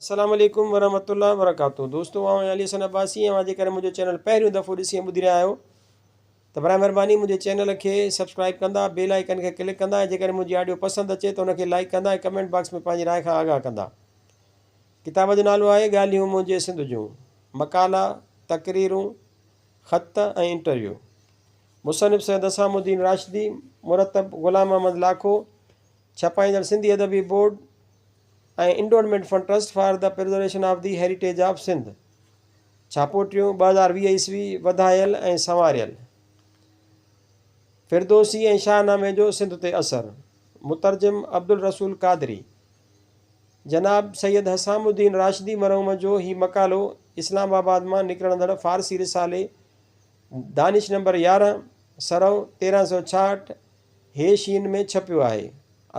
السلام عليڪم ورحمة الله وبرڪاته دوستو آئون آهيان علي حسن عباسي ۽ اوهان جيڪڏهن منهنجو چينل پهريون دفعو ڏسي ۽ ٻڌي رهيا آهيو ته برائي مهرباني منهنجي چينل کي سبسڪرائب ڪندا بيل آئيڪن کي ڪلڪ ڪندا ۽ جيڪڏهن منهنجي آڊيو پسند اچي ته ان کي لائيڪ ڪندا ۽ ڪمينٽ باڪس ۾ پنهنجي راء کان آگاهه ڪندا ڪتاب جو نالو آهي ڳالهيون منهنجي سنڌ جون مقالا تقريرون خط ۽ انٽرويو مصنف سيد اسام الدين راشدي مرتب غلام محمد لاکو ڇپائيندڙ سنڌي ادبي board ۽ endowment fund trust for the preservation of the heritage of Sindh, ڇاپو ٽيون، 2020 عيسوي، وڌايل ۽ سنواريل. فردوسي ۽ شاهنامي جو سنڌ تي اثر، مترجم عبدالرسول قادري. جناب سيد حسام الدين راشدي مرحوم جو هي مقالو اسلام آباد مان نڪرندڙ فارسي رسالي دانش نمبر 11، سرو 1366 هه شين ۾ ڇپيو آهي.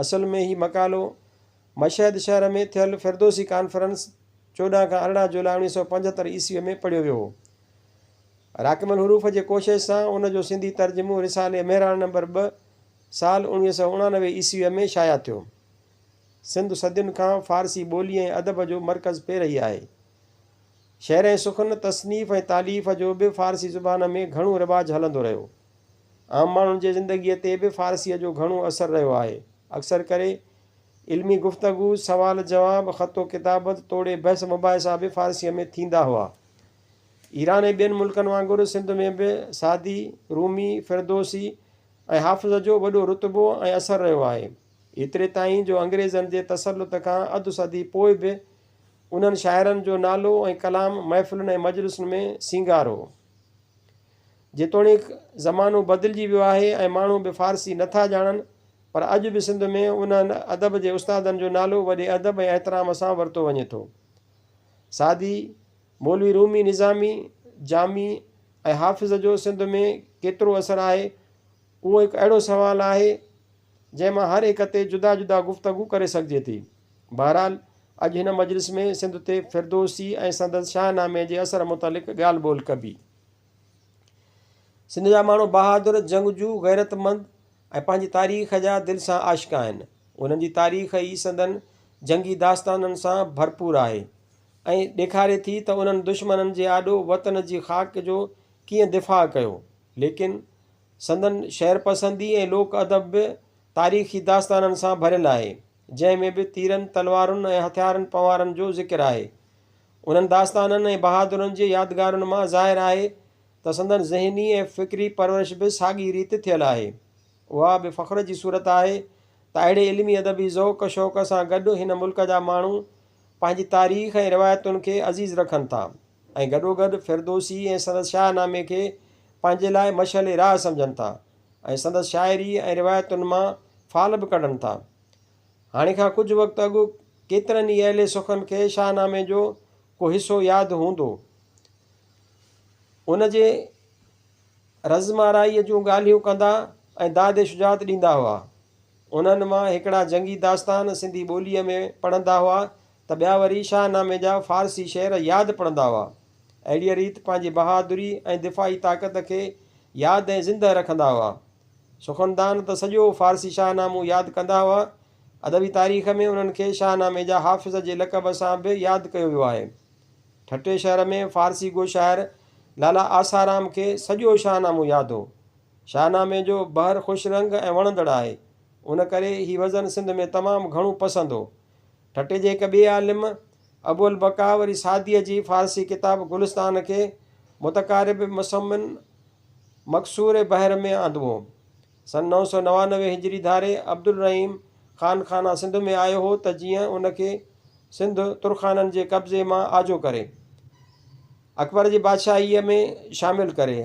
اصل ۾ هي مقالو مشهد شهر ۾ ٿيل فردوسي ڪانفرنس 14 کان 18 جولاء 1975 عيسويء ۾ پڙهيو ويو هو. راقم الحروف جي ڪوشش سان ان جو سنڌي ترجمو رسالي مهراڻ نمبر ٻه سال 1989 عيسويء ۾ شايع ٿيو. سنڌ صدين کان فارسي ٻولي ۽ ادب جو مرڪز پئي رهي آهي. شعر ۽ سخن، تصنيف ۽ تاليف جو به فارسي زبان ۾ گهڻو رواج هلندو رهيو. عام ماڻهن جي زندگيء تي به فارسيء جو گهڻو اثر رهيو آهي. اڪثر ڪري علمي گفتگو، سوال جواب، خط و ڪتابت توڙي بحث مباحثا به فارسيء ۾ ٿيندا هئا. ايران ۽ ٻين ملڪن وانگر سنڌ ۾ به سعدي، رومي، فردوسي ۽ حافظ جو وڏو رتبو ۽ اثر رهيو آهي. ايتري تائين جو انگريزن جي تسلط کان اڌ صدي پوء به انهن شاعرن جو نالو ۽ ڪلام محفلن ۽ مجلسن ۾ سينگار هو. جيتوڻيڪ زمانو بدلجي ويو آهي ۽ ماڻهو به فارسي نه ٿا ڄاڻن پر اڄ به سنڌ ۾ انهن ادب جي استادن جو نالو وڏي ادب ۽ احترام سان ورتو وڃي ٿو. سعدي، مولوي رومي نظامي، جامي ۽ حافظ جو سنڌ ۾ ڪيترو اثر آهي اهو هڪ اهڙو سوال آهي جنهن مان هر هڪ تي جدا جدا گفتگو ڪري سگهجي ٿي. بهرحال اڄ هن مجلس ۾ سنڌ تي فردوسي ۽ سندس شاهنامي جي اثر متعلق ڳالهه ٻولهه ڪبي. سنڌ جا ماڻهو بهادر، جنگجو، غيرتمند ۽ پنهنجي تاريخ جا دل سان عاشق آهن. انهن جي تاريخ ئي سندن جنگي داستانن سان ڀرپور آهي ۽ ڏيکاري ٿي ته انهن دشمنن جي آڏو وطن جي خاڪ جو ڪيئن دفاع ڪيو. ليڪن سندن شعر پسندي ۽ لوڪ ادب به تاريخي داستانن سان ڀريل آهي، جنهن ۾ به تيرن، تلوارن ۽ هٿيارن پنوهارن جو ذڪر آهي. انهن داستانن ۽ بهادرن جي يادگارن مان ظاهر آهي ته سندن ذهني ۽ فڪري پرورش به ساڳي ريت ٿيل آهي. اها به فخر جي صورت آهي ته اهڙي علمي ادبي ذوق شوق سان گڏ هن ملڪ جا ماڻهو پنهنجي تاريخ ۽ روايتن کي عزيز رکن ٿا ۽ گڏوگڏ فردوسي ۽ سندس شاهنامي کي پنهنجي لاء مشعل راهه سمجهن ٿا ۽ سندس شاعري ۽ روايتن مان فال به ڪڍن ٿا. هاڻي کان ڪجهه وقت اڳ ڪيترن ئي اهل سخن کي شاهنامي جو ڪو حصو ياد هوندو. ان جي رزم آرائيء جون ڳالهيون ڪندا ۽ داد شجاعت ڏيندا هئا. انهن مان هڪڙا جنگي داستان سنڌي ٻوليء ۾ پڙهندا هئا ته ٻيا وري شاهنامي جا فارسي شعر ياد پڙهندا هئا. اهڙيء ريت پنهنجي بهادري ۽ دفاعي طاقت کي ياد ۽ زندهه رکندا هئا. سخندان ته سڄو فارسي شاهنامو ياد ڪندا هئا. ادبي تاريخ ۾ انهن کي شاهنامي جا حافظ جي لقب سان به ياد ڪيو ويو آهي. ٺٽي شهر ۾ فارسي گو شاعر لالا آسارام کي سڄو شاهنامو ياد هو. شاهنامي جو بحر خوش رنگ ۽ وڻندڙ آهي. ان ڪري هي وزن سنڌ ۾ تمام گهڻو پسند هو. ٺٽي جي هڪ ٻئي عالم ابو البقا وري سعديء جي فارسي ڪتاب گلستان کي متقارب مثمن مقصور بحر ۾ آندو هو. سن 999 هجري ڌاري عبدالرحيم خان خانان سنڌ ۾ آيو هو ته جيئن ان کي سنڌ ترخانن جي قبضي مان آجو ڪري، اڪبر جي بادشاهيء ۾ شامل ڪري.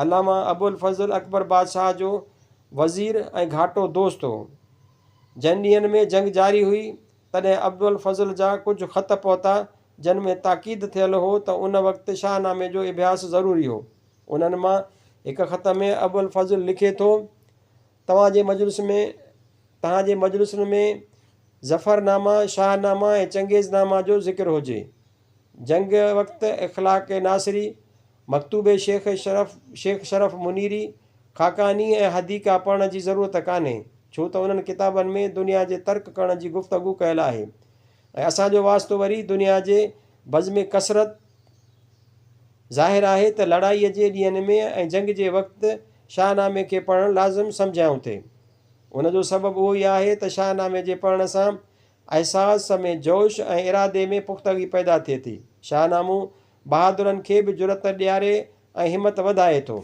علامه ابوالفضل اڪبر بادشاهه جو وزير ۽ گهاٽو دوست هو. جن ڏينهن ۾ جنگ جاري هئي، تڏهن ابوالفضل جا ڪجهه خط پهتا، جن ۾ تاڪيد ٿيل هو ته ان وقت شاهنامي جو اڀياس ضروري هو. انهن مان هڪ خط ۾ ابوالفضل لکي ٿو، توهان جي مجلس ۾ توهان جي مجلسن ۾ ظفرنامه، شاهنامه ۽ چنگيزنامه جو ذڪر هجي. جنگ وقت اخلاق ناصري، مڪتوب شيخ شرف شيخ شرف منيري، خاقاني ۽ حديقه پڙهڻ جي ضرورت ڪانهي، ڇو ته انهن ڪتابن ۾ دنيا جي ترڪ ڪرڻ جي گفتگو ڪيل آهي. ۽ اسان جو واسطو وري دنيا جي بزم ڪثرت ظاهر آهي ته لڙائيء جي ڏينهن ۾ ۽ جنگ جي وقت شاهنامي کي پڙهڻ لازم سمجهيائون ٿي. ان جو سبب اهو ئي آهي ته شاهنامي جي پڙهڻ سان احساس ۾ جوش ۽ ارادي ۾ پختگي پيدا ٿئي ٿي. شاهنامو بهادرن کي به جرئت ڏياري ۽ همت وڌائي ٿو.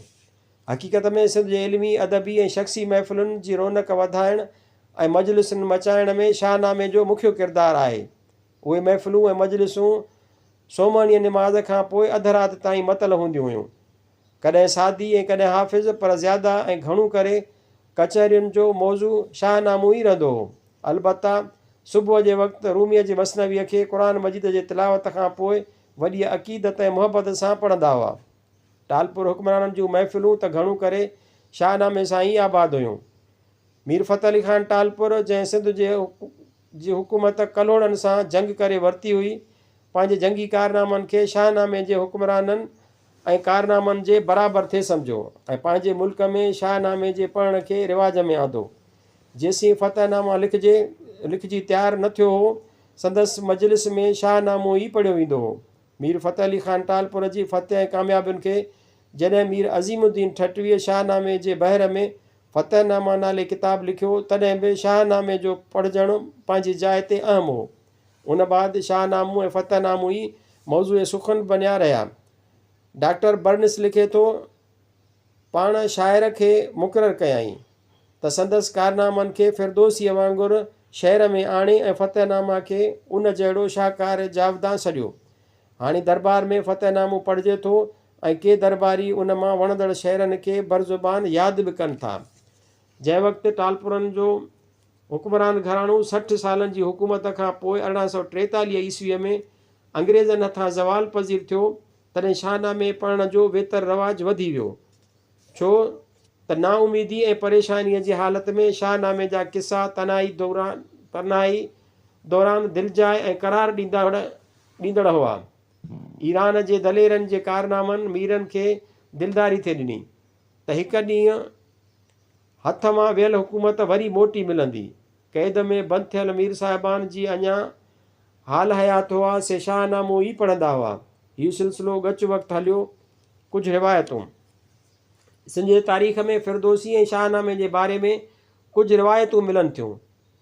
حقيقت ۾ سنڌ جي علمي، ادبي ۽ شخصي محفلن جي رونق وڌائڻ ۽ مجلسن مچائڻ ۾ شاهنامي جو مکيو ڪردار آهي. اهي محفلون ۽ مجلسون سومهڻيء نماز کان پوء اڌ رات تائين متل هونديون هيون. ڪڏهن سعدي ۽ ڪڏهن حافظ پر زياده ۽ گهڻو ڪري ڪچهرين جو موضوع شاهنامو ئي رهندو هو. البته صبح جي وقت روميء جي مثنويء کي قرآن مجيد جي تلاوت کان پوء وڏيء عقيدت ۽ محبت سان پڙهندا هئا. ٽالپر حڪمرانن جون محفلون ته گهڻو ڪري شاهنامي سان ئي آباد هيون. مير فتح علي خان ٽالپر جنهن سنڌ جي جي حڪومت ڪلهوڙن سان جنگ ڪري ورتي هئي، پنهنجي جنگي ڪارنامن کي شاهنامي جي حڪمرانن ۽ ڪارنامن جي برابر ٿي سمجهيو ۽ پنهنجي ملڪ ۾ شاهنامي جي پڙهڻ کي رواج ۾ آندو. جيسين فتح نامه لکجي لکجي تيار نه ٿيو هو، سندس مجلس ۾ شاهنامو ئي پڙهيو ويندو هو. مير فتح علي خان ٽالپر جي فتح ۽ ڪاميابين کي جڏهن مير عظيم الدين ٺٽويء شاهنامي جي بحر ۾ فتح نامه نالي ڪتاب لکيو، تڏهن به شاهنامي جو پڙهجڻ پنهنجي جاء تي اهم هو. ان بعد شاهنامو ۽ فتح نامو ئي موضوع سخن بنيا رهيا. ڊاڪٽر برنس لکي ٿو، پاڻ شاعر کي مقرر ڪيائين ته سندس ڪارنامن کي فردوسيء وانگر شعر ۾ آڻي ۽ فتح نامه کي ان جهڙو شاهڪار جاودان سڏيو. هاڻي دربار ۾ فتح نامو پڙهجي ٿو ۽ ڪي درباري ان مان وڻندڙ شعرن کي برزبان ياد به ڪن ٿا. جنهن وقت ٽالپرن جو حڪمران گهراڻو 60 سالن جي حڪومت کان پوء 1843 عيسويء ۾ انگريزن هٿان زوال پذير ٿيو، تڏهن شاهنامي پڙهڻ جو ويتر رواج وڌي ويو. ڇو ته نااميدي ۽ پريشانيء جي حالت ۾ شاهنامي جا قصا تنهائي تنهائي دوران دلجاء ۽ قرار ڏيندڙ هئا. ايران جي دليرن جي ڪارنامن ميرن کي دلداري ٿي ڏني ته هڪ ڏينهن هٿ مان ويل حڪومت وري موٽي ملندي. قيد ۾ بند ٿيل مير صاحبان جي اڃا حال حيات هئا سي شاهنامو ئي پڙهندا هئا. هي سلسلو ڳچ وقت هليو. ڪجهه روايتون. سنڌ جي تاريخ ۾ فردوسي ۽ شاهنامي جي باري ۾ ڪجهه روايتون ملن ٿيون.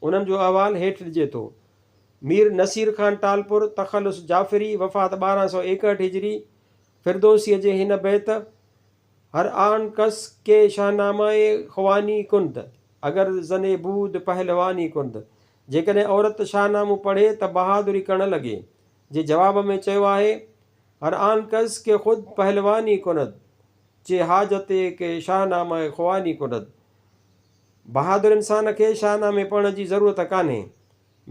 انهن جو احوال هيٺ ڏجي ٿو. مير نصير خان ٽالپر، تخلص جعفري، وفات 1261 هجري، فردوسيء جي هن بيت، هر آن ڪس ڪي شاهنامه خواني ڪند، اگر زني بود پهلواني ڪند، جيڪڏهن عورت شاهنامو پڙهي ته بهادري ڪرڻ لڳي، جي جواب ۾ چيو آهي، هر آن ڪس ڪي خود پهلواني ڪند، چه حاجت ڪي شاهنامه خواني ڪند. بهادر انسان کي شاهنامي پڙهڻ جي ضرورت ڪانهي.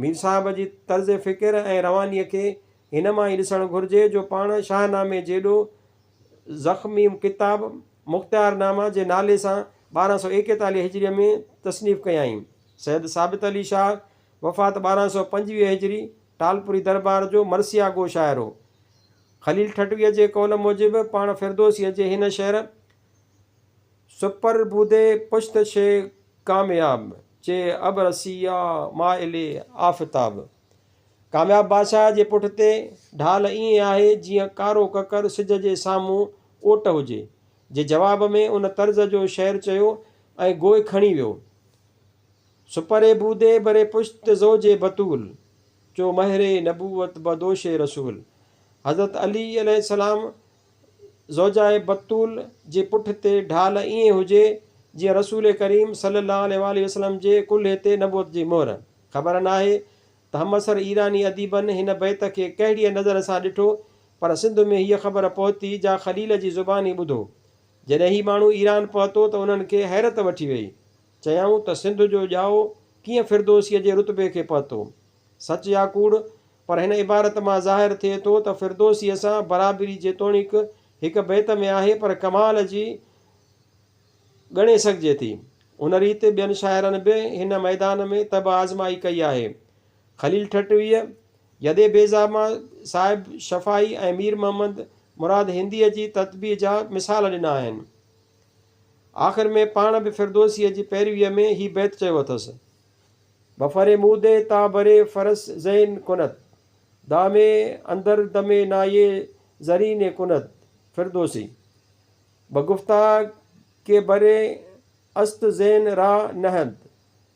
مير صاحب جي طرز فڪر ۽ روانيء کي هن مان ئي ڏسڻ گهرجي جو پاڻ شاهنامي جيڏو ضخيم ڪتاب مختيارنامه جي نالي سان 1241 هجريء ۾ تصنيف ڪيائين. سيد ثابت علي شاهه، وفات 1225 هجري، ٽالپري دربار جو مرثيه گو شاعر هو. خليل ٺٽويء جي قول موجب پاڻ فردوسيء جي هن شعر سپر بودي پشت شي ڪامياب، چي ابر سيا مائل آفتاب. ڪامياب بادشاهه جي پٺ تي ڍال ائين آهي جيئن ڪارو ڪڪر سج جي سامهون اوٽ هجي. جي جواب ۾ ان طرز جو شعر چيو ۽ گوء کڻي ويو. سپري بودي بري پشت زوج بتول، چو مهر نبوت بدوش رسول. حضرت علي عليه السلام زوجه بتول جي پٺ تي ڍال ائين هجي جيئن رسول ڪريم صلي الله عليه واٰله وسلم جي ڪلهي تي نبوت جي مهر. خبر ناهي ته همعصر ايراني اديبن هن بيت کي ڪهڙيء نظر سان ڏٺو پر سنڌ ۾ هيء خبر پهتي جا خليل جي زباني ٻڌو. جڏهن هي ماڻهو ايران پهتو ته انهن کي حيرت وٺي ويئي. چيائون ته سنڌ جو ڄائو ڪيئن فردوسيء جي رتبي کي پهتو. سچ يا ڪوڙ، پر هن عبارت مان ظاهر ٿئي ٿو ته فردوسيء سان برابري جيتوڻيڪ هڪ بيت ۾ آهي پر ڪمال جي ڳڻي سگهجي ٿي. ان ريت ٻين شاعرن به هن ميدان ۾ طبع آزمائي ڪئي آهي. خليل ٺٽويء، يد بيضا مان صاحب شفائي ۽ مير محمد مراد هنديء جي تتبيع جا مثال ڏنا آهن. آخر ۾ پاڻ به فردوسيء جي پيرويء ۾ هي بيت چيو اٿس. بفرمودي تا بري فرس زين کند. دامي اندر دمي نايي زرين ڪند، فردوسي. بگفتا ڪي بري است زين را نهد،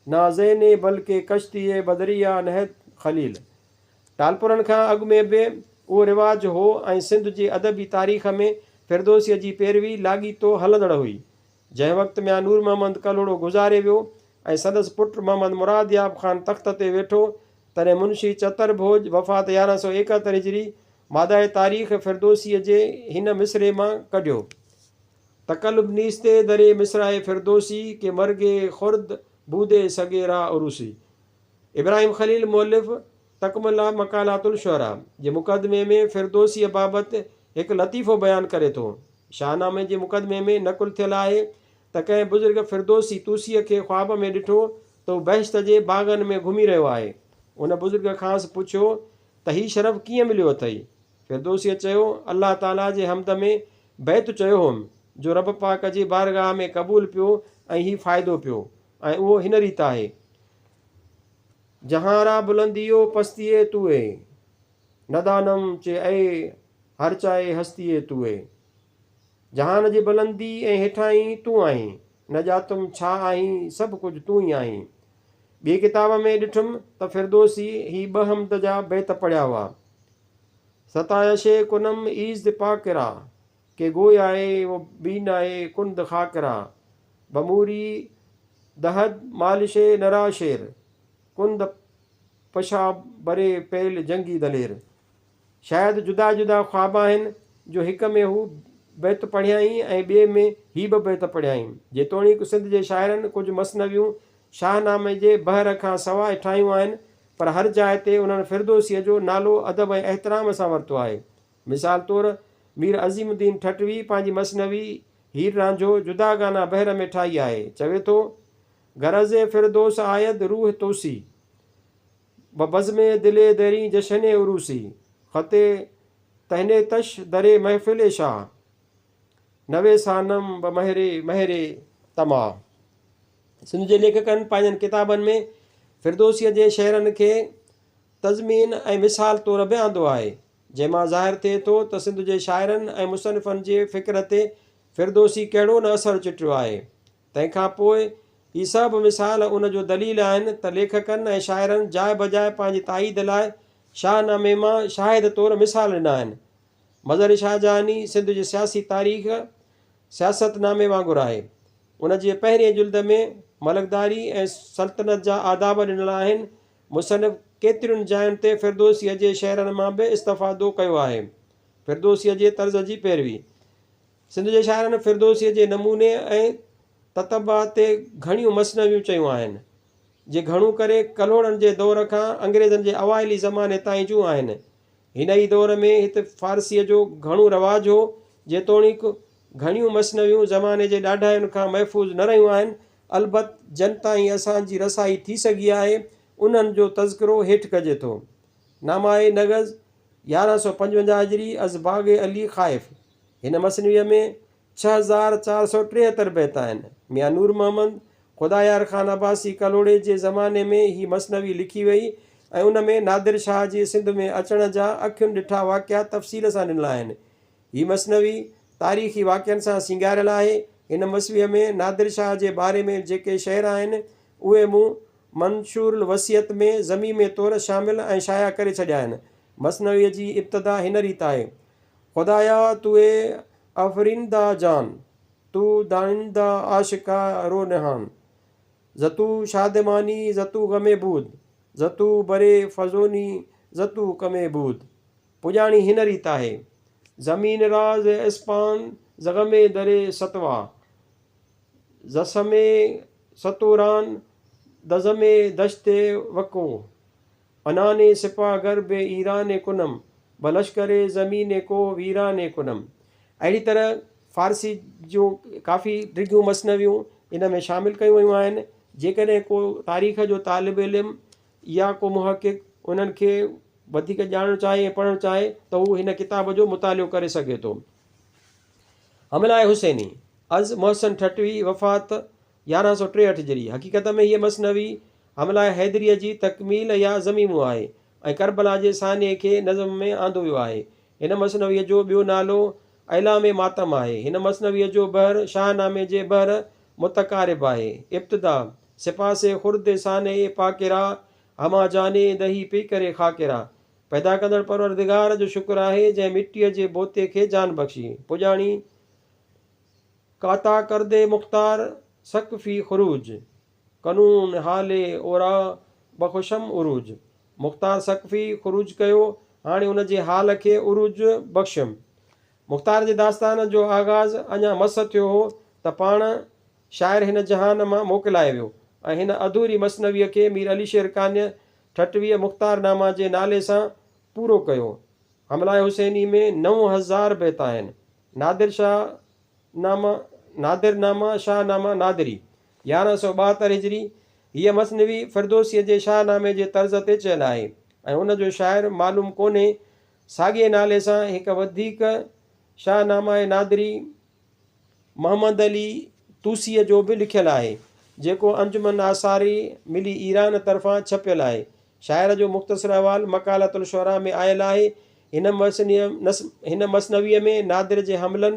نا زيني بلڪه ڪشتي بدريا نهد، خليل. ٽالپرن کان اڳ ۾ به اهو رواج هو ۽ سنڌ جي ادبي تاريخ ۾ فردوسيء جي پيروي لاڳيتو هلندڙ هئي. جنهن وقت ميان نور محمد ڪلهوڙو گذاري ويو ۽ سندس پٽ محمد مراد ياب خان تخت تي ويٺو، تڏهن منشي چتر ڀوڄ، وفات 1171 هجري، مادهء تاريخ فردوسيء جي هن مصرعي مان ڪڍيو. تقلب نيستي دري مصرع فردوسي ڪي مرگي خورد بودي سگي را عروسي. ابراهيم خليل مؤلف تڪمله مقالات الشعراء جي مقدمي ۾ فردوسيء بابت هڪ لطيفو بيان ڪري ٿو. شاهنامي جي مقدمي ۾ نقل ٿيل آهي ته ڪنهن بزرگ فردوسي طوسيء کي خواب ۾ ڏٺو ته هو بهشت جي باغن ۾ گهمي رهيو آهي. ان بزرگ کانئس پڇيو ته هي شرف ڪيئن مليو اٿئي؟ فردوسيء چيو، الله تعاليٰ جي حمد ۾ بيت چيو هوم، جو رب پاڪ جي بارگاهه ۾ قبول پيو ۽ هي فائدو پيو ۽ اهو هن ريت آهي. جهان را بلندي و پستي توئي، ندانم چه اي هرچائي هستي توئي. جهان جي بلندي ۽ هيٺاهين تون آهين، نه ڄاتم ڇا آهين، سڀ ڪجهه تون ئي آهين. ٻئي ڪتاب ۾ ڏٺم ته فردوسي هي ٻه حمد جا بيت پڙهيا هئا. ستايش ڪنم ايزد پاڪ را، ڪي گويائي و بينائي ڪند خاڪ را، بموري دهد مالش نرا شير، ڪند پشا بري پيل جنگي دلير. شايد جدا جدا خواب آهن جو هڪ ۾ هو بيت پڙهيائين ۽ ٻئي ۾ هي به بيت پڙهيائين. جيتوڻيڪ سنڌ جي شاعرن ڪجهه مثنويون شاهنامي جي بحر کان سواء ٺاهيون آهن پر هر جاء تي انهن فردوسيء جو نالو ادب ۽ احترام سان ورتو آهي. مثال طور مير عظيم الدين ٺٽوي پنهنجي مثنوي هير رانجهو جداگانه بحر ۾ ٺاهي آهي. چوي ٿو، غرض فردوس آيد روح توسي. ببزم دل درين جشن عروسي، خط تهنيتش در محفل شاهه، نويسانم بمهر مهر طمع. سنڌ جي ليکڪن پنهنجن ڪتابن ۾ فردوسيء جي شعرن کي تضمين ۽ مثال طور به آندو آهي، جنهن مان ظاهر ٿئي ٿو ته سنڌ جي شاعرن ۽ مصنفن جي فڪر تي فردوسي ڪهڙو نه اثر چٽيو آهي. تنهن کان پوء هي سڀ مثال ان جو دليل آهن ته ليکڪن ۽ شاعرن جاء بجاء پنهنجي تائيد لاء شاهنامي مان شاهد طور مثال ڏنا آهن. مظهر شاهجهاني سنڌ جي سياسي تاريخ سياست نامي وانگر آهي. ان جي پهرئين جلد ۾ ملڪداري ۽ سلطنت جا آداب ڏنل آهن. مصنف ڪيترين جاين تي فردوسيء جي شعرن مان به استفادو ڪيو آهي. فردوسيء جي طرز جي پيروي. سنڌ جي شاعرن فردوسيء جي نموني ۽ تتبع تي گهڻيون مثنويون چيون آهن، جي گهڻو ڪري ڪلهوڙن جي دور کان انگريزن جي اوائلي زماني تائين جون آهن. هن ئي دور ۾ هت فارسيء جو گهڻو رواج هو، جيتوڻيڪ گهڻيون مثنويون زماني جي ڏاڍاين کان محفوظ نه رهيون آهن، البت جن تائين اسان جي رسائي ٿي سگهي آهي، انهن جو تذڪرو هيٺ ڪجي ٿو. نامه نغز، 1155 هجري، از باغ علي خائف. هن مثنويء ۾ 6473 بيت آهن. ميان نور محمد خدا يار خان عباسي ڪلهوڙي جي زماني ۾ هي مثنوي لکي وئي ۽ ان ۾ نادر شاهه جي سنڌ ۾ اچڻ جا اکين ڏٺا واقعا تفصيل سان ڏنل آهن. هي مثنوي تاريخي واقعن سان سينگاريل آهي. هن مثنويء ۾ نادر شاهه جي باري ۾ جيڪي شعر آهن، اهي مون منشور الوصيت ۾ ضميمي طور شامل ۽ شايع ڪري ڇڏيا آهن. مثنويء جي ابتدا هن ريت آهي. خدايا توئي آفرينده جان، تو داننده عاشقا رو نهان. زتو شادماني زتو غمي بود، زتو بري فزوني زتو ڪمي بود. پڄاڻي هن ريت آهي. زمين را ز اسپان ز غمي دري ستوا، زسمي ستوران دزمي دشت وڪو. عنان سپاه گر به ايران ڪنم، به لشڪر زمين ڪوه ويران ڪنم. اهڙي طرح فارسي جون ڪافي ڊگهيون مثنويون ان ۾ شامل ڪيون ويون آهن. جيڪڏهن ڪو تاريخ جو طالب علم يا ڪو محقق انهن کي وڌيڪ ڄاڻڻ چاهي ۽ پڙهڻ چاهي ته هو هن ڪتاب جو مطالعو ڪري سگهي ٿو. حمله حسيني، از محسن ٺٽوي، وفات 1163 هجري، حقيقت ۾ هيء مثنوي حمله حيدريء جي تڪميل يا ضميمو آهي ۽ ڪربلا جي سانحي کي نظم ۾ آندو ويو آهي. هن مثنويء جو ٻيو نالو اعلام ماتم آهي. هن مثنويء جو بحر شاهنامي جي بحر متقارب آهي. ابتدا، سپاس خرد سانحي پاڪرا، هما جاني دهي پيڪر خاڪرا. پيدا ڪندڙ پروردگار جو شڪر آهي، جنهن مٽيء جي بوتي کي جان بخشي. پڄاڻي، ڪاتا ڪرد مختار سقفي خروج. ڪنون حال اورا بخشم عروج. مختار ثقفي خروج ڪيو، هاڻي ان جي حال کي عروج بخشيم. مختار جي داستان جو آغاز اڃا مس ٿيو هو ته پاڻ شاعر هن جهان مان موڪلائي ويو ۽ هن اڌوري مثنويء کي مير علي شير قانع ٺٽويء مختار نامه جي نالي سان پورو ڪيو. حمله حسيني ۾ 9000 بيت آهن. نادر شاهه نامه، نادر نامه، شاهه نامه نادري، 1172 هجري، هيء مثنوي فردوسيء جي شاهه نامي جي طرز تي چيل آهي ۽ ان جو شاعر معلوم ڪونهي. ساڳئي نالي سان هڪ وڌيڪ شاهه نامه نادري محمد علي طوسيء جو به لکيل آهي، جيڪو انجمن آثار ملي ايران طرفان ڇپيل آهي. شاعر جو مختصر احوال مقالة الشعراء ۾ آيل آهي. هن مثنويء ۾ نادر جي حملن،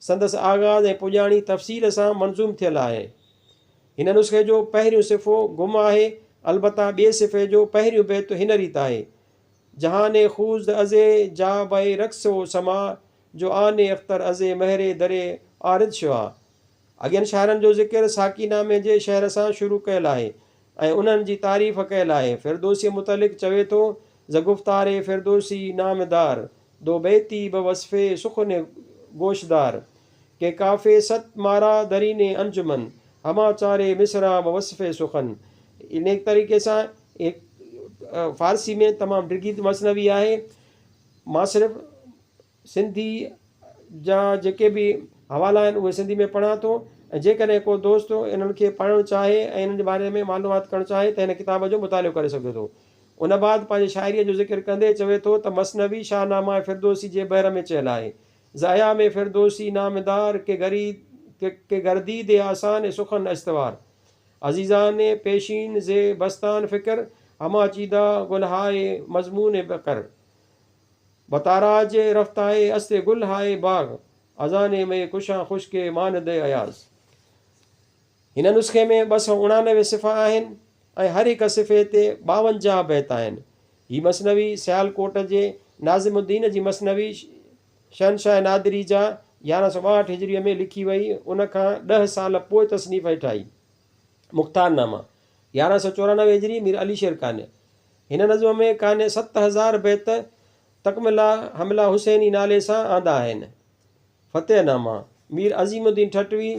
سندس آغاز ۽ پڄاڻي تفصيل سان منظوم ٿيل آهي. هن نسخي جو پهريون صفحو گم آهي، البته ٻئي صفحي جو پهريون بيت هن ريت آهي، جهان خوزد ازي جا بي رقص و سماع، جو آن اختر ازي مهر در عارض شعاع. اڳين شاعرن جو ذڪر ساقي نامي جي شعر سان شروع ڪيل آهي ۽ انهن جي تعريف ڪيل آهي. فردوسيء متعلق چوي ٿو، ز گفتار فردوسي نام دار، دو بيتي به وصف سخن گوش دار، ڪه ڪافي ست مارا درين انجمن، هما چاري مصرع به وصف سخن. انهيء طريقي سان فارسي ۾ تمام ڊگهي مثنوي آهي. مان صرف سنڌي جا جيڪي به حوالا آهن اهي سنڌي ۾ پڙهان ٿو ۽ جيڪڏهن ڪو دوست انهن کي پڙهڻ چاهي ۽ انهن جي باري ۾ معلومات ڪرڻ چاهي ته هن ڪتاب جو مطالعو ڪري سگهي ٿو. ان بعد پنهنجي شاعريء جو ذڪر ڪندي چوي ٿو ته مثنوي شاهنامه فردوسي جي بحر ۾ چيل آهي. زايا ۾ فردوسي نامدار ڪي ڪي گرديد آسان سخن استوار عزيزان پيشين زي بستان فڪر هما چيده گلهاء مضمون بقر. بتاراج رفتائي است گل هاء باغ ازان مي ڪشان خشڪ ماند اياز. هن نسخي ۾ 289 صفحا آهن ۽ هر هڪ صفحي تي 52 بيت آهن. هي مثنوي سيالڪوٽ جي ناظم الدين جي مثنوي شهنشاهه نادري جا 1162 هجريء ۾ لکي وئي، ان کان ڏهه سال پوء تصنيف هيٺ آئي. مختارنامه، 1194 هجري، مير علي شير قانع. هن نظم ۾ قانع 7000 بيت تڪمله حمله حسيني نالي سان آندا آهن. فتح نامه، مير عظيم الدين ٺٽوي،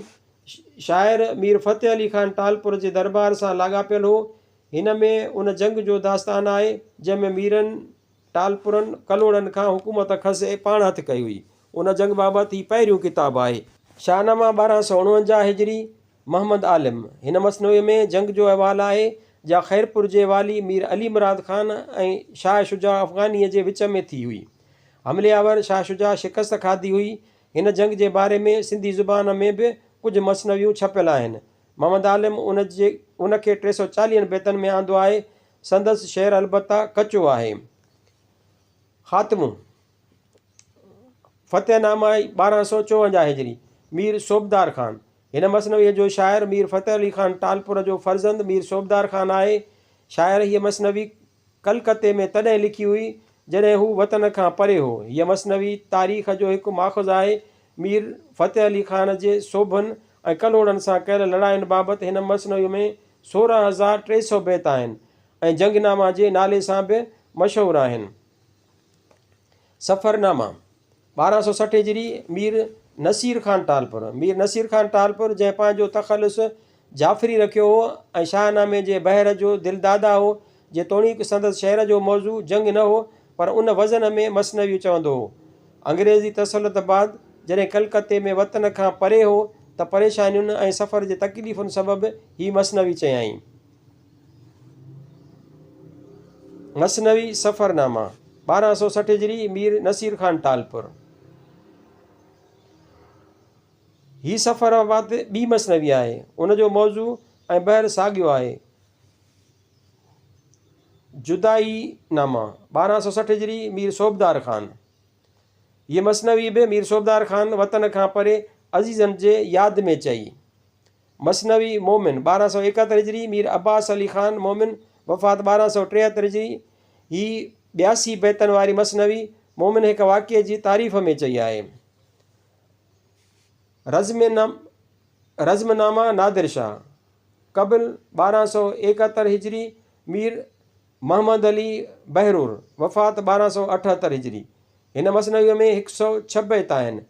شاعر مير فتح علي خان ٽالپر جي درٻار سان لاڳاپيل هو. هن ۾ ان جنگ جو داستان آهي، جنهن ۾ ميرن ٽالپرن ڪلهوڙن کان حڪومت کسي پاڻ هٿ ڪئي هئي. ان جنگ بابت هي پهريون ڪتاب آهي. شاهنامه 1249 هجري، محمد عالم، هن مثنويء ۾ جنگ جو احوال آهي، جا خيرپور جي والي مير علي مراد خان ۽ شاهه شجاع افغانيء جي وچ ۾ ٿي هئي. حملي آور شاهه شجاع شڪست کاڌي هئي. هن جنگ جي باري ۾ سنڌي زبان ۾ به ڪجهه مثنويون ڇپيل آهن. محمد عالم ان جي ان کي 340 بيتن ۾ آندو آهي. سندس شعر البته ڪچو آهي. خاتمو. فتح نامه 1254 هجري، مير صوبدار خان، هن مثنويء جو شاعر مير فتح علي خان ٽالپر جو فرزند مير صوبدار خان آهي. شاعر هيء مثنوي ڪلڪتي ۾ تڏهن لکي هئي، جڏهن هو وطن کان پري هو. هيء مثنوي تاريخ جو هڪ ماخذ آهي. مير فتح علي خان جي سوڀن ۽ ڪلهوڙن سان ڪيل لڙاين بابت هن مثنويء ۾ 16,300 بيت آهن ۽ جنگناما جي نالي سان به مشهور آهن. سفرناما، 1260 هجري، مير نصير خان ٽالپر، مير نصير خان ٽالپر جنهن پنهنجو تخلص جعفري رکيو هو ۽ شاهنامي جي بحر جو دلداده هو، جيتوڻيڪ سندس شعر جو موضوع جنگ نه هو، پر ان وزن ۾ مثنويون چوندو هو. انگريزي تسلط بعد جڏهن ڪلڪتي ۾ وطن کان پري هو ته پريشانين ۽ سفر جي تڪليفن سبب هي مثنوي چيائين. مثنوي سفرنامه، 1260 هجري، مير نصير خان ٽالپر. هي سفر بابت ٻي مثنوي آهي. ان جو موضوع ۽ بحر ساڳيو آهي. جدائي ناما، 1260 هجري، مير صوبدار خان. هيء مثنوي به مير صوبدار خان وطن کان پري عزيزن جي ياد ۾ چئي. مثنوي مومن، 1271 هجري، مير عباس علي خان مومن، وفات 1273 هجري، هي 82 بيتن واري مثنوي مومن هڪ واقعي جي تعريف ۾ چئي آهي. رزم نامه نادر شاهه، قبل 1271 هجري، مير محمد علي بهرور، وفات 1278 هجري. هن مثنويء ۾ هڪ سؤ ڇهه بيت آهن.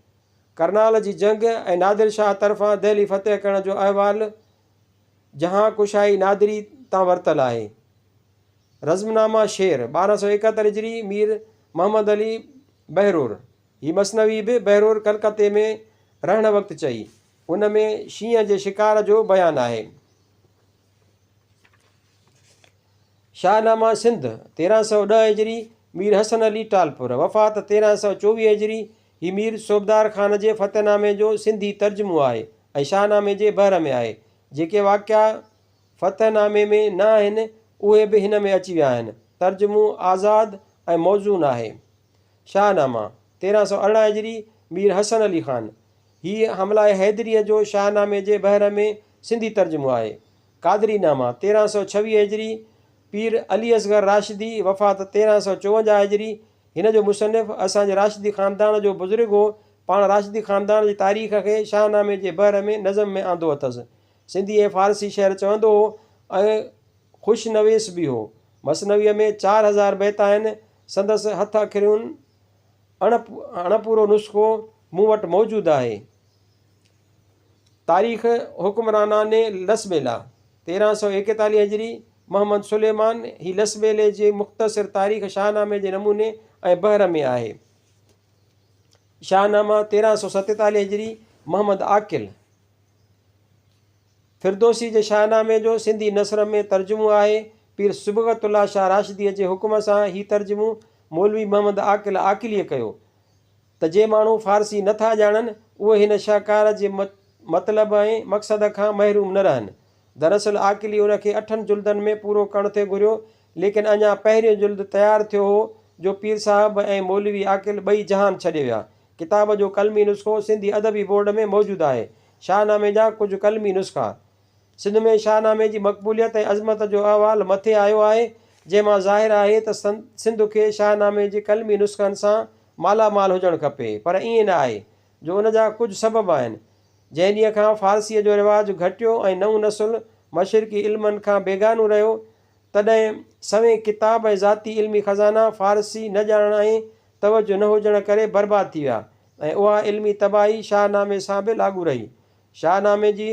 ڪرنال جي جنگ ۽ نادر شاهه طرفان دهلي فتح ڪرڻ جو احوال جهان ڪشائي نادري تان ورتل آهي. رزمنامه شعر، 1271 هجري، مير محمد علي بهرور، هي مثنوي به بهرور ڪلڪتي ۾ رهڻ وقت چئي. ان ۾ شينهن جي شڪار جو بيان آهي. شاهنامه سنڌ، 1310 هجري، مير حسن علي ٽالپر، وفات 1324 هجري، هي مير صوبدار خان جي فتحنامي جو سنڌي ترجمو آهي ۽ شاهنامي جي بحر ۾ آهي. جيڪي واقعا فتحنامي ۾ نه آهن، اهي به هن ۾ اچي ويا آهن. ترجمو آزاد ۽ موزون آهي. شاهنامه، 1318 هجري، مير حسن علي خان، هي حمله حيدريء جو شاهنامي جي بحر ۾ سنڌي ترجمو آهي. قادري نامه، 1326 هجري، پير علي اصغر راشدي، وفات 1354 هجري، هن جو مصنف اسان جي راشدي خاندان جو بزرگ هو، پاڻ راشدي خاندان جي تاريخ کي شاهنامي جي بحر ۾ نظم ۾ آندو اٿس. سنڌي ۽ فارسي شعر چوندو هو ۽ خوش نويس به هو. مثنويء ۾ 4000 بيت آهن. سندس هٿ اکريون اڻپورو نسخو مون وٽ موجود آهي. تاريخ حڪمرانان لسٻيلا، 1341 هجري، محمد سليمان، هي لسٻيلي جي مختصر تاريخ شاهنامي جي نموني ۽ بحر ۾ آهي. شاهنامه، 1347 هجري، محمد عاقل. فردوسي جي شاهنامي جو سنڌي نثر ۾ ترجمو آهي. پير صبغت الله شاهه راشديء جي حڪم سان هي ترجمو مولوي محمد عاقل عاقليء ڪيو ته جي ماڻهو فارسي نه ٿا ڄاڻن، اهي هن شاهڪار جي مطلب ۽ مقصد کان محروم نه رهن. دراصل عاقلي ان کي اٺن جلدن ۾ پورو ڪرڻ ٿي گهريو، ليڪن اڃا پهريون جلد تيار ٿيو هو جو پير صاحب ۽ مولوي عاقل ٻئي جهان ڇڏي ويا. ڪتاب جو قلمي نسخو سنڌي ادبي بورڊ ۾ موجود آهي. شاهنامي جا ڪجهه قلمي نسخا. سنڌ ۾ شاهنامي جي مقبوليت ۽ عظمت جو احوال مٿي آيو آهي، جنهن مان ظاهر آهي ته سنڌ کي شاهنامي جي قلمي نسخن سان مالا مال هجڻ کپي، پر ائين نه آهي، جو ان جا ڪجهه سبب آهن. جنهن ڏينهن کان فارسيء جو رواج گهٽيو ۽ نئون نسل مشرقي علمن کان بيگانو رهيو، تڏهن سوين ڪتاب ۽ ذاتي علمي خزانا فارسي نه ڄاڻڻ ۽ توجهه نه هجڻ ڪري برباد ٿي ويا ۽ اها علمي تباهي شاهنامي سان به لاڳو رهي. شاهنامي جي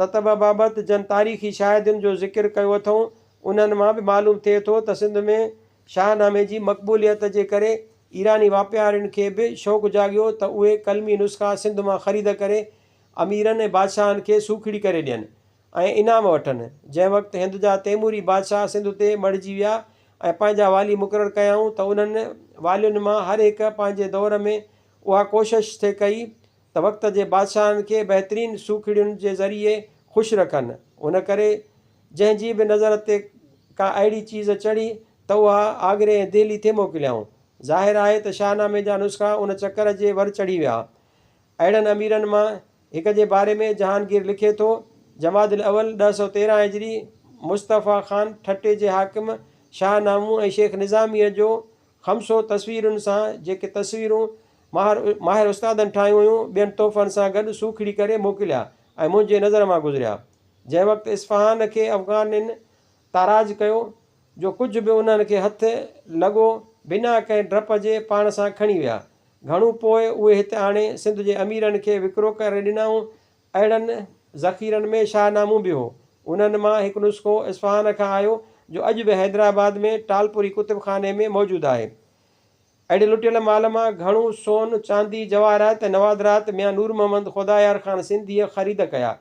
تتبع بابت جن تاريخي شاهدين جو ذڪر ڪيو اٿئون، انهن مان به معلوم ٿئي ٿو ته سنڌ ۾ شاهنامي جي مقبوليت جي ڪري ايراني واپارين کي به شوق جاڳيو ته اهي قلمي نسخا سنڌ مان خريد ڪري اميرن ۽ بادشاهن کي سوکڙي ڪري ڏين. ۽ انعام وٺن. جنهن وقت هند جا تيموري بادشاهه سنڌ تي مڙهجي ويا ۽ پنهنجا والي مقرر ڪيائون ته انهن والين مان هر هڪ پنهنجي دور ۾ اها ڪوشش ٿي ڪئي ته وقت جي بادشاهن کي بهترين سوکڙين جي ذريعي خوش رکن. ان ڪري جنهن جي به نظر تي ڪا اهڙي چيز چڙهي ته اها آگري ۽ دهلي ٿي موڪليائون. ظاهر آهي ته شاهنامي جا نسخا ان چڪر جي ور چڙهي ويا. اهڙن اميرن مان هڪ جي باري ۾ جهانگير لکي ٿو، جمادي الاول 1013 هجري، مصطفيٰ خان ٺٽي جي حاڪم شاهه نامون ۽ شيخ نظاميء جو خمسو تصويرن سان، جيڪي تصويرون ماهر استادن ٺاهيون هيون، ٻين تحفن سان گڏ سوکڙي ڪري موڪليا ۽ منهنجي نظر مان گذريا. جنهن وقت اصفهان کي افغانين تاراج ڪيو، جو ڪجهه به انهن کي هٿ لڳو، بنا ڪنهن ڊپ جي پاڻ سان کڻي ويا. گهڻو پوء اهي هت آڻي سنڌ جي اميرن کي وڪرو ڪري ڏنائون. اهڙن ذخيرن ۾ شاهنامو به هو. انهن مان هڪ نسخو اصفهان کان آيو، جو اڄ به حيدرآباد ۾ ٽالپوري ڪتب خاني ۾ موجود آهي. اهڙي لٽيل مال مان گهڻو سون، چاندي، جواهرات ۽ نوادرات ميان نور محمد خدايار خان سنڌيء خريد ڪيا.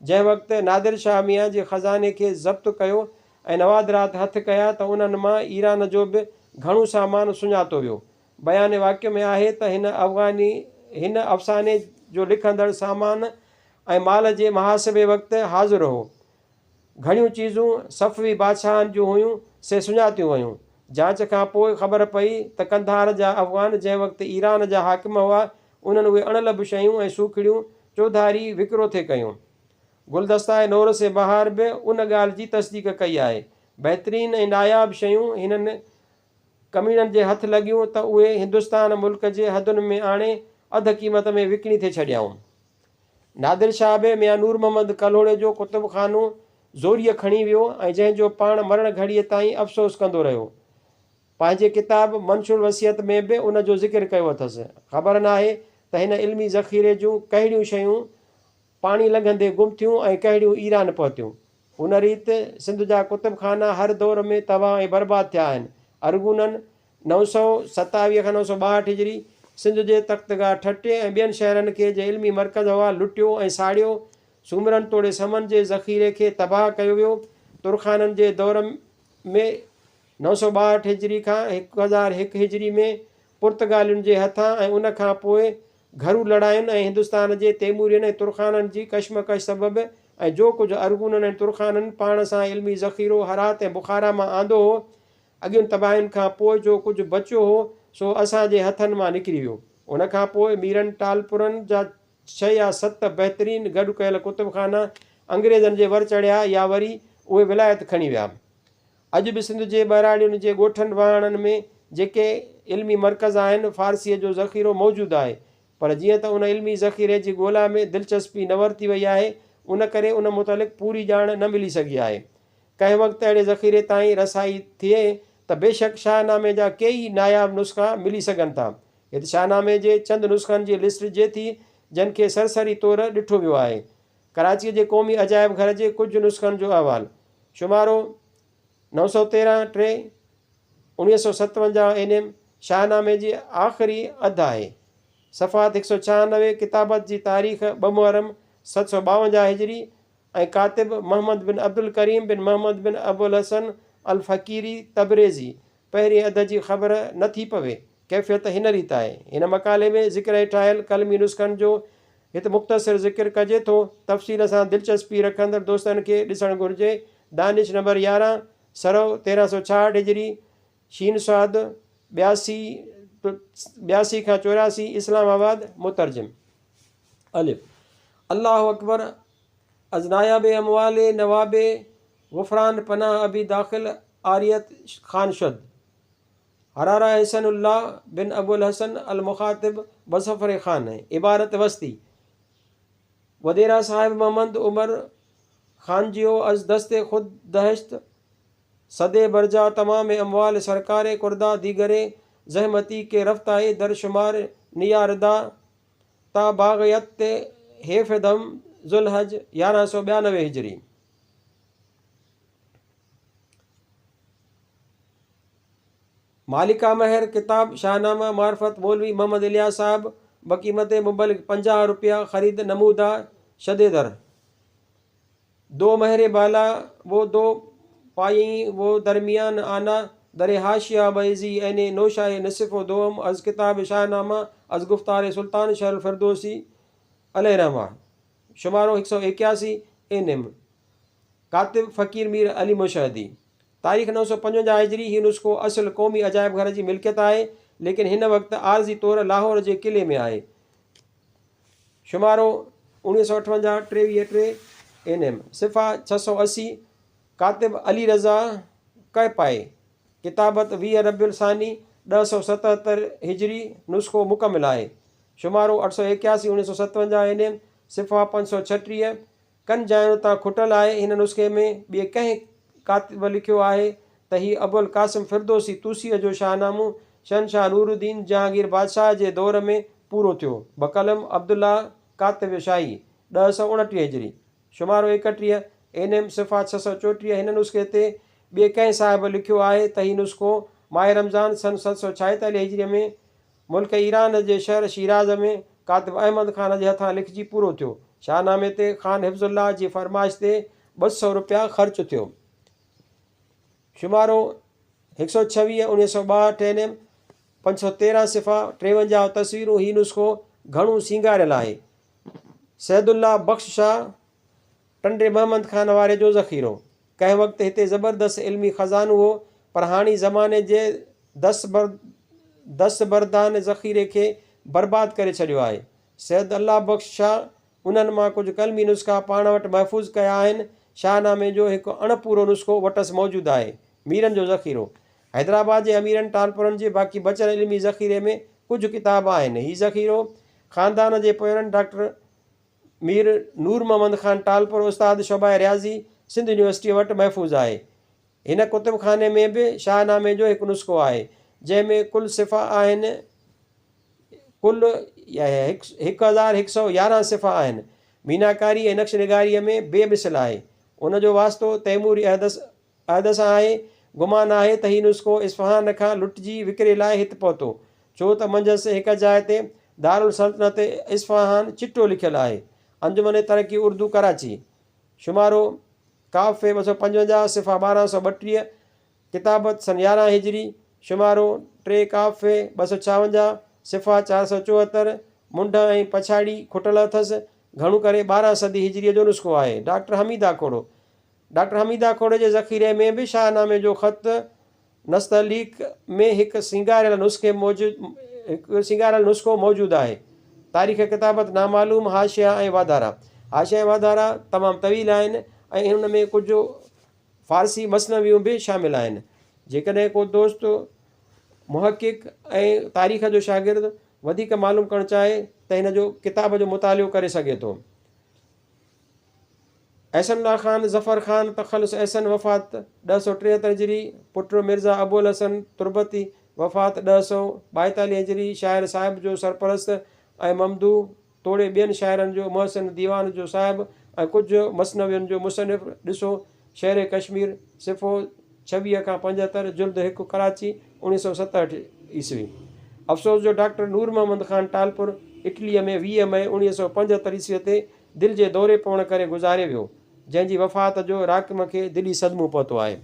جنهن وقت نادر شاهه ميان جي خزاني کي ضبط ڪيو ۽ نوادرات هٿ ڪيا ته انهن مان ايران جو به گهڻو سامان سڃاتو ويو. بيان واقع ۾ آهي ته هن افغاني هن افساني جو لکندڙ سامان ۽ مال جي محاسبي وقت حاضر هو. گهڻيون چيزون صفوي بادشاهن جون هيون، سي سڃاتيون ويون. جاچ کان پوء خبر پئي ته قنڌار جا افغان جنهن وقت ايران جا حاڪم هئا، انهن اهي اڻلڀ شيون ۽ سوکڙيون چوڌاري وڪرو ٿي ڪيون. گلدستهء نورس بهار به ان ڳالهه جي تصديق ڪئي آهي. بهترين ۽ ناياب شيون هنن ڪميڻن جي هٿ لڳيون ته اهي هندستان ملڪ جي حدن ۾ آڻي اڌ قيمت ۾ وڪڻي ٿي ڇڏيائون. نادر شاهه به ميان نور محمد ڪلهوڙي جو ڪتب خانو زوريء کڻي ويو ۽ جنهن جو پاڻ مرڻ گهڙيء تائين افسوس ڪندو رهيو. پنهنجي ڪتاب منشور الوصيت ۾ به ان جو ذڪر ڪيو اٿس. خبر ناهي ته هن علمي ذخيري جون ڪهڙيون شيون پاڻي لنگهندي گم ٿيون ۽ ڪهڙيون ايران پهتيون. ان ريت سنڌ جا ڪتب خانا هر دور ۾ تباهه ۽ برباد ٿيا آهن. ارغونن، 927 کان 962 هجري، سنڌ جي تختگاهه ٺٽي ۽ ٻين شهرن کي جي علمي مرڪز هئا، لٽيو ۽ ساڙيو. سومرن توڙي سمن جي ذخيري کي تباهه ڪيو ويو. ترخانن جي دور ۾ 962 هجري کان 1001 هجري ۾ پرتگالين جي هٿان ۽ ان کان پوء گهرو لڙاين ۽ هندستان جي تيمورين ۽ ترخانن جي ڪشمڪش سبب ۽ جو ڪجهه ارغونن ۽ ترخانن پاڻ سان علمي ذخيرو هرات ۽ بخارا مان آندو هو، اڳين تباهين کان پوء جو ڪجهه بچيو هو، سو اسان جي هٿن مان نڪري ويو. ان کان پوء ميرن ٽالپرن جا ڇهه يا ست بهترين گڏ ڪيل ڪتب خانا انگريزن جي ور چڙهيا يا وري اهي ولايت کڻي ويا. اڄ به سنڌ جي ٻهراڙين جي ڳوٺن واهڻن ۾ جيڪي علمي مرڪز آهن، فارسيء جو ذخيرو موجود آهي، پر جيئن ته ان علمي ذخيري جي ڳولا ۾ دلچسپي نه ورتي وئي آهي، ان ڪري ان متعلق پوري ڄاڻ نه ملي سگهي آهي. ڪنهن وقت اهڙي ذخيري تائين رسائي ٿئي ته بيشڪ شاهنامي جا ڪيئي ناياب نسخا ملي سگهن ٿا. هت شاهنامي جي چند نسخن جي لسٽ ڏجي ٿي، جن کي سرسري طور ڏٺو ويو آهي. ڪراچيء جي قومي عجائب گهر جي ڪجهه نسخن جو احوال، شمارو، 913، ٽي، 1957 اين ايم، شاهنامي جي آخري اڌ آهي. صفحات 196، ڪتابت جي تاريخ ٻه محرم 752 هجري ۽ ڪاتب محمد بن عبدالڪريم بن محمد بن ابوالحسن الفقيري تبريزي پهرين اڌ جي خبر نه ٿي پوي. ڪيفيت هن ريت آهي. هن مقالي ۾ ذڪر هيٺ آيل قلمي نسخن جو هت مختصر ذڪر ڪجي ٿو. تفصيل سان دلچسپي رکندڙ دوستن کي ڏسڻ گهرجي. دانش نمبر 11، سرو 1366 هجري، شين صاد ٻياسي 82 کان 84، اسلام آباد، مترجم. الف. الله اڪبر از ناياب اموال نواب غفران پناهه ابي داخل عاريت خان شد. حراره احسن الله بن ابو الحسن المخاطب بظفر خان عبارت وسطي وديرا صاحب محمد عمر خانجيو از دست خود دهشت صدي برجا تمام اموال سرڪار ڪردا ديگري زحمتي ڪي رفتائي در شمار نياردا تا باغيت هيفدم ذوالحج 1192 هجري. مالڪا مهر، ڪتاب، شاهنامه معرفت مولوي محمد الياس صاحب بقيمت مبلغ 50 روپيه خريد نموده شده در دو مهر بالا و دو پائين و درميان آنا در حاشيه بعضي عين نوشاه نصف و دوم از ڪتاب شاهنامه از گفتار سلطان شهر الفردوسي عليه رحمه شمارو 181 اين ايم ڪاتب فقير مير علي مشهدي. تاريخ 955 هجري، هي نسخو اصل قومي عجائب گهر جي ملڪيت آهي، ليڪن هن وقت عارضي طور لاهور جي قلعي ۾ آهي. شمارو، 1958، 23 ٽي، اين ايم. صفحا 680، ڪاتب علي رضا ڪئپائي. ڪتابت 20 ربيع الثاني 1077 هجري، نسخو مڪمل آهي. شمارو، 881، 1957، اين ايم. صفحا 536، ڪن جاين تان کٽل آهي. هن نسخي ۾ ٻئي ڪنهن ڪاتب لکيو آهي ته هي ابوالقاسم فردوسي طوسيء جو شاهنامو شهنشاهه نورالدين جهانگير بادشاهه جي دور ۾ پورو ٿيو. بقلم عبدالله ڪاتب شاهي، 1029 هجري. شمارو 31، اين ايم، صفحه 634 هن نسخي تي ٻئي ڪنهن صاحب لکيو آهي ته هي نسخو ماه رمضان سن 746 هجريء ۾ ملڪ ايران جي شهر شيراز ۾ ڪاتب احمد خان جي هٿان لکجي پورو ٿيو. شاهنامي تي خان حفظ الله جي فرمائش تي 200 روپيا خرچ ٿيو. شمارو، 126، 1962 اين ايم، 513 صفحا، 53 تصويرون هي نسخو گهڻو سينگاريل آهي. سيد الله بخش شاهه، ٽنڊي محمد خان واري جو ذخيرو. ڪنهن وقت هتي زبردست علمي خزانو هو، پر هاڻي زماني جي دستبردان ذخيري کي برباد ڪري ڇڏيو آهي. سيد الله بخش شاهه انهن مان ڪجهه قلمي نسخا پاڻ وٽ محفوظ ڪيا آهن. شاهنامي جو هڪ اڻ پورو نسخو وٽس موجود آهي. ميرن جو ذخيرو، حيدرآباد جي اميرن ٽالپرن جي باقي بچيل علمي ذخيري ۾ ڪجهه ڪتاب آهن. هي ذخيرو خاندان جي پوئيرن ڊاڪٽر مير نور محمد خان ٽالپر استاد شعبه رياضي سنڌ يونيورسٽيء وٽ محفوظ آهي. هن ڪتب خاني ۾ به شاهنامي جو هڪ نسخو آهي، جنهن ۾ ڪل صفحا آهن ڪل 1111 صفحا آهن. ميناڪاري ۽ نقش نگاريء ۾ بي مثل آهي. ان جو واسطو تيموري عهد سان آهي. گمان آهي ته هي نسخو اصفهان کان لٽجي وڪري لاء هت پهتو، ڇو ته منجهس هڪ جاء تي دارالسلطنت اصفهان چٽو لکيل آهي. انجمن ترقي اردو ڪراچي، شمارو ڪاف 255، صفحا 1232، ڪتابت سن 11 هجري، شمارو ٽي ڪاف 256، صفحا 474، منڍ ۽ پڇاڙي کٽل اٿس، گهڻو ڪري 12 صدي هجريء جو نسخو آهي. ڊاڪٽر حميده کوڙو، ڊاڪٽر حميده کوڙي جي ذخيري ۾ به شاهنامي جو خط نستعليق ۾ هڪ سينگاريل نسخي موجود هڪ سينگاريل نسخو موجود آهي. تاريخ ڪتابت نامعلوم، حاشيا ۽ واڌارا، حاشيا ۽ واڌارا تمام طويل آهن ۽ ان ۾ ڪجهه فارسي مثنويون به شامل آهن. جيڪڏهن ڪو دوست محقق ۽ تاريخ جو شاگرد وڌيڪ معلوم ڪرڻ چاهي ته هن جو ڪتاب جو مطالعو ڪري سگهي ٿو. احسن الله خان ظفر خان تخلص احسن وفات 1073 هجري، پٽ مرزا ابوالحسن تربتي وفات 1042 هجري، شاعر صاحب جو سرپرست ۽ ممدوح توڙي ٻين شاعرن جو محسن ديوان جو صاحب ۽ ڪجهه مثنوين جو مصنف ڏسو شعر ڪشمير صفحو 26 کان 75 جلد هڪ ڪراچي 1967 عيسوي. افسوس جو ڊاڪٽر نور محمد خان ٽالپر اٽليء ۾ 20 مئي 1975 عيسويء تي دل جي دوري پوڻ ڪري گذاري ويو، جنهن جي وفات جو راقم کي دلي صدمو پهتو آهي.